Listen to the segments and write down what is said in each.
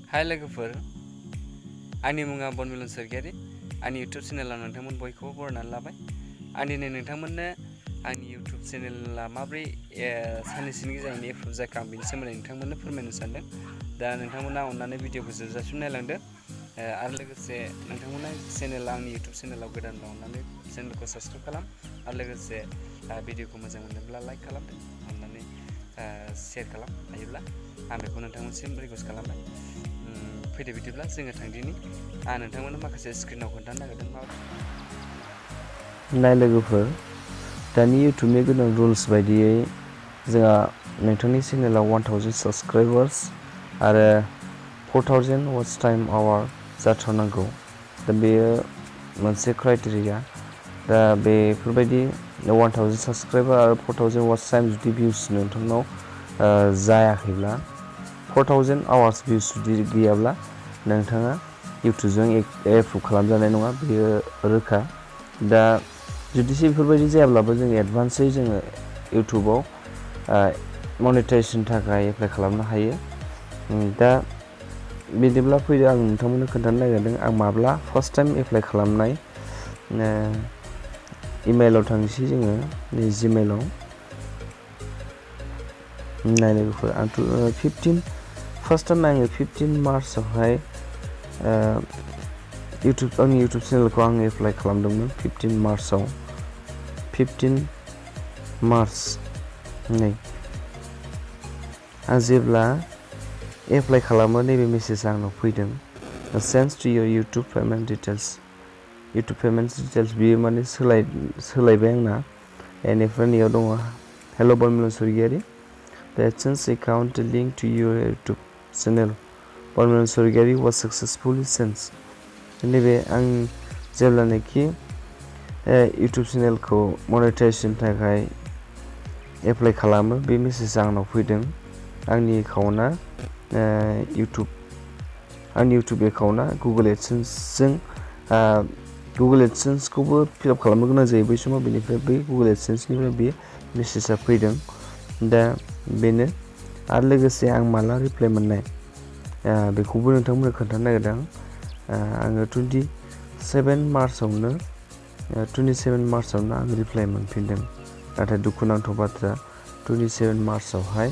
हाय लोगोफोर, आंनि मुङा बनमिलन सरगियारि। आंनि इउटुब चेनेलाव नोंथांमोन बयखौबो बरायनानै लाबाय। आं दिनै नोंथांमोननो आंनि इउटुब चेनेला माबोरै साननैसोनि गेजेरावनो एप्रुभ जाखो आं बेनि सोमोन्दै नोंथांमोननो फोरमायनो सानदों। दा नोंथांमोना अननानै भिडिअखौ जोबजासिम नायलांदो आरो लोगोसे नोंथांमोना आंनि इउटुब चेनेलाव गोदानब्ला अननानै चेनेलखौ साबस्क्राइब खालाम आरो लोगोसे भिडिअखौ मोजां मोनदोंब्ला लाइक खालामदो, अननानै शेयार खालाम हायोब्ला आं बेखौ नोंथांमोनसिम रिकुवेस्ट खालामबाय। फैदो बिदिब्ला जोङो थांदिनि। आं नोंथांमोननो माखासे स्क्रिनाव खोन्थानो नागिरदों नाय लोगोफोर, दानि इउटुबनि गोनां रुल्स बायदियै जोंहा नोंथांनि चेनेलाव 1000 साबस्क्राइबार्स आरो 4000 वाच टाइम आवार जाथारनांगौ। दा बेयो मोनसे क्राइटेरिया। दा बेफोरबायदि 1000 साबस्क्राइबार आरो 4000 वाच टाइम जुदि भिउस नोंथांनाव जायाखैब्ला, 4000 आवार्स भिउस जुदि गैयाब्ला नोंथाङा इउटुबजों एप्रुभ खालामजानाय नङा, बेयो रोखा। दा जुदिसो बेफोरबायदि जायाब्लाबो जों एडभान्सै जोङो इउटुबाव मनेटाइजेसन थाखाय एप्लाइ खालामनो हायो। दा बिदिब्ला फैदो आं नोंथांमोननो खोन्थानो नागिरदों आं माब्ला फार्स्ट टाइम एप्लाइ खालामनाय। इमेलाव थांसै जोङो, जिमेलाव नाय लोगोफोर, आंथ' 15 फार्स्ट टाइम आङो 15 मार्चआवहाय आंनि इउटुब चेनेलखौ आङो एप्लाइ खालामदोंमोन। 15 मार्चआव 15 मार्च नै आं जेब्ला एप्लाइ खालामो नैबे मेसेजआ आंनाव फैदों, sends to your YouTube payment details. YouTube payment details बेयो माने सोलायबाय आंना। बेनिफ्राय नैयाव दङ, हेल' बनमिलन सरगियारि, the AdSense account linked to your YouTube channel बनमिलन Sargiary was successfully changed। नैबे आं जेब्लानाखि इउटुब चेनेलखौ मनेटाइजेसन थाखाय एप्लाइ खालामो, बे मेसेजआ आंनाव फैदों। आंनि इउटुब एकाउन्टआ गुगल एडसेन्सजों गुगल एडसेन्सखौबो फिलआप खालामनो गोनां जायो बै समाव। बेनिफ्राय बै गुगल एडसेन्सनिफ्राय बे मेसेजआ फैदों। दा बेनो। आरो लोगोसे आं माला रिप्लाइ मोननाय बेखौबो नोंथांमोननो खोन्थानो नागिरदों। आङो 27 मार्चआवनो आं रिप्लाइ मोनफिनदों। नाथाय दुखुनांथाव बाथ्रा, 27 मार्चआवहाय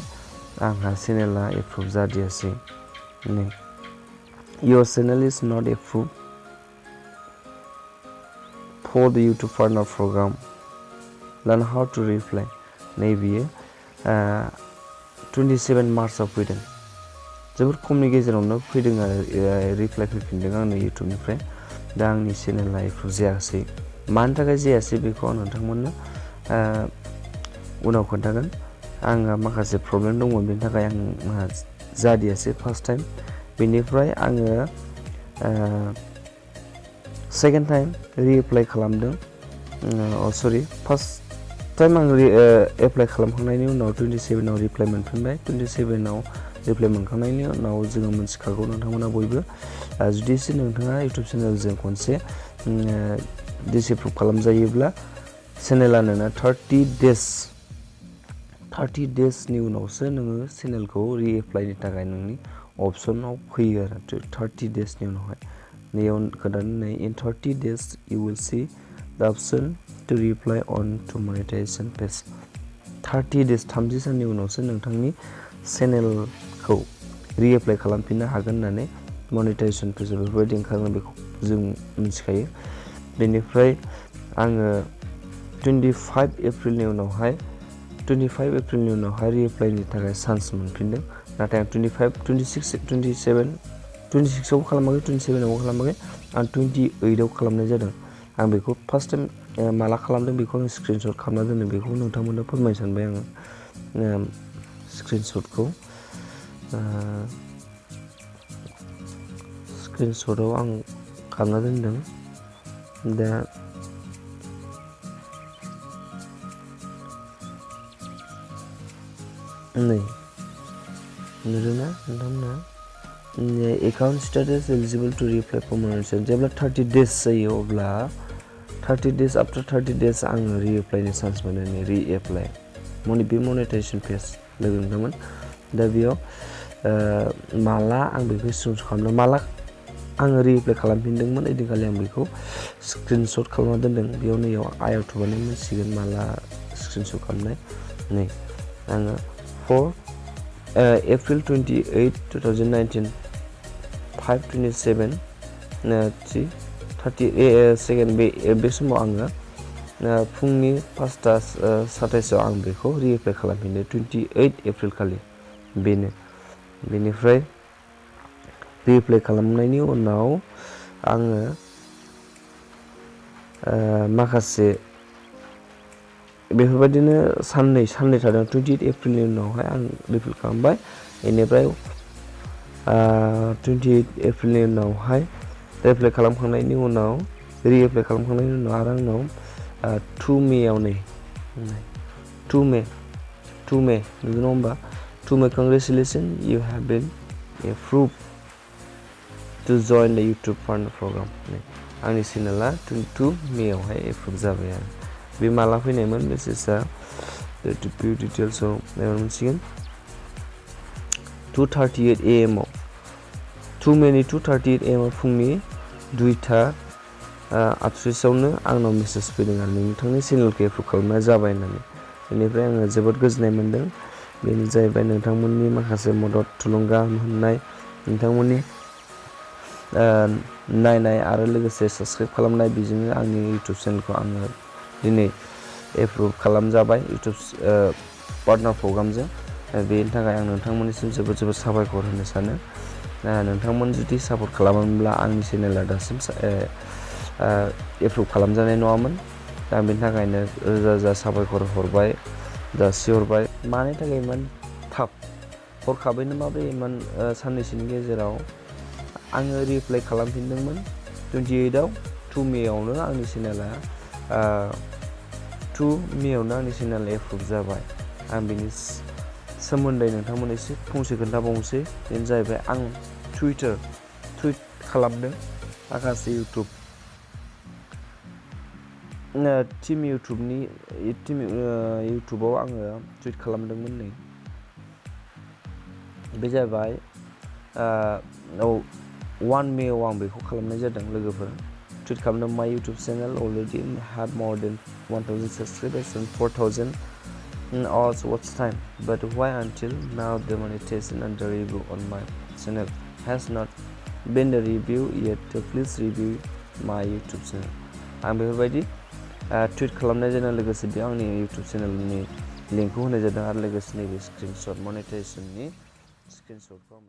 आंहा चेनेला approve जादियासै। Your channel is not approved for the YouTube Partner Program. Learn how to reply. नैबेयो 27 मार्चआव फैदों। जोबोर खमनि गेजेरावनो फैदों आरो रिप्लाइ फैफिनदों आंनो इउटुबनिफ्राय। दा आंनि चेनेला एप्रुभ जायासै। मानि थाखाय जायासै बेखौ आं नोंथांमोननो उनाव खोन्थागोन। आंहा माखासे प्रब्लेम दंमोन, बेनि थाखाय आंहा जादियासै फार्स्ट टाइम। बेनिफ्राय आङो सेकेन्ड टाइम रिएप्लाइ खालामदों। फार्स्ट टाइम आं एप्लाइ खालामखांनायनि उनाव 27आव रिप्लाइ मोनफिनबाय। 27आव रिप्लाइ मोनखांनायनि उनाव जोङो मिथिखागौ नोंथांमोना बयबो, जुदिसो नोंथाङा इउटुब चेनेलजों खनसे डिसएप्रुभ खालामजायोब्ला चेनेला नोंना 30 डेजनि उनावसो नोङो चेनेलखौ रिएप्लाइनि थाखाय नोंनि अपसनाव फैयो आरो 30 डेजनि उनावहाय। नैयाव खोन्थानो, इन 30 days you will see the option to reply on to monetization page। 30 days 30 साननि उनावसो नोंथांनि चेनेलखौ रिएप्लाइ खालामफिननो हागोन होननानै मनेटाइजेसन पेज बेफोरबायदि ओंखारगोन, बेखौ जों मिथिखायो। बेनिफ्राय आङो 25 एप्रिलनि उनावहाय रिएप्लाइनि थाखाय चान्स मोनफिनदों। नाथाय आं 26आवबो खालामाखै, 27आवबो खालामाखै, आं 28आव खालामनाय जादों। आं बेखौ फार्स्ट टाइम माला खालामदों बेखौ आं स्क्रिनशट खालामना दोनदों, बेखौ नोंथांमोननो फोरमायनो सानबाय आङो। स्क्रिनशटआव आं खालामना दोनदों। दा नै नुदोंना नोंथांमोना, account status eligible to reply for monetisation. जेब्ला 30 डेज जायो अब्ला 30 डेज आफ्टार 30 डेज आङो रिएप्लाइनि चान्स मोनो। रिएप्लाइ बे मनेटाइजेसन पेज लोगो मोनदोंमोन। दा बेयाव माला आं बेखौ स्क्रिनशट खालामदों माला आङो रिएप्लाइ खालामफिनदोंमोन ओइदिनखालि आं बेखौ स्क्रिनशट खालामना दोनदों बेयाव नैयाव आइआव थुबानो मोनसिगोन माला स्क्रिनशट खालामनाय नै आङो 4 एप्रिल 28 2019 5:27 3:30 सेकेन्ड बे समाव आङो फुंनि 5:27 आं बेखौ रिएप्लाइ खालामफिनदों 28 एप्रिल खालि बेनिफ्राय रिएप्लाइ खालामनायनि उनाव आङो माखासे बेफोरबायदिनो साननै थादों 28 एप्रिलनि उनावहाय आं रिएप्लाइ खालामबाय बेनिफ्राय 28 एप्रिलनि उनावहाय रिएप्लाइ खालामखांनायनि उनाव आरो आंनाव 2 मेआव नै 2 मे नंगौ नङा होमबा 2 May congratulations you have been approved to join the YouTube partner program आंनि चेनेला 22 मेआवहाय एप्रुभ जाबाय आरो बे माला फैनायमोन मेसेजआ डिटेल्सआव नायनो मोनसिगोन 2:38 AM आव 2 मेनि 2:38 AM आव फुंनि 2:38 आंनाव मेसेज फैदों आरो नोंथांनि चेनेलखौ एप्रुभ खालामनाय जाबाय होननानै बेनिफ्राय आङो जोबोद गोजोननाय मोन्दों बेनो जाहैबाय नोंथांमोननि माखासे मदद थुलुंगा मोननाय नोंथांमोननि नायनाय आरो लोगोसे साबस्क्राइब खालामनाय बेजोंनो आंनि इउटुब चेनेलखौ आङो दिनै एप्रुभ खालामजाबाय इउटुब पार्टनार प्रग्रामजों बेनि थाखाय आं नोंथांमोननिसिम जोबोद साबायखर होनो सानो नोंथांमोन जुदि सापर्ट खालामोनब्ला आंनि चेनेला दासिम एप्रुभ खालामजानाय नङामोन दा बेनि थाखायनो रोजा साबायखर जासिहरबाय मानि थाखाय इमान थाब हरखाबैनो माबोरै इमान साननैसोनि गेजेराव आङो रिएप्लाइ खालामफिनदोंमोन 28आव 2 मेआवनो आंनि चेनेला 2 मेआवनो आंनि चेनेला एप्रुभ जाबाय आं बेनि सोमोन्दै नोंथांमोननो एसे फंसे खोन्थाबावनोसै बेनो जाहैबाय आं टुइट खालामदों माखासे टिम इउटुबाव आङो टुइट खालामदोंमोन नै बे जाहैबाय 1 मेआव आं बेखौ खालामनाय जादों लोगोफोर टुइट खालामदों माय YouTube channel already had more than 1000 subscribers and 4000 hours watch time but why until now the monetization under review on my channel has not been reviewed yet please review my YouTube channel आं बेफोरबायदि tweet खालामनाय जादों लोगोसे बेयाव आंनि YouTube चेनेलनि लिंकखौ होनाय जादों आरो लोगोसे नैबे स्क्रिनशट मनेटाइजेसननि स्क्रिनशटखौ आं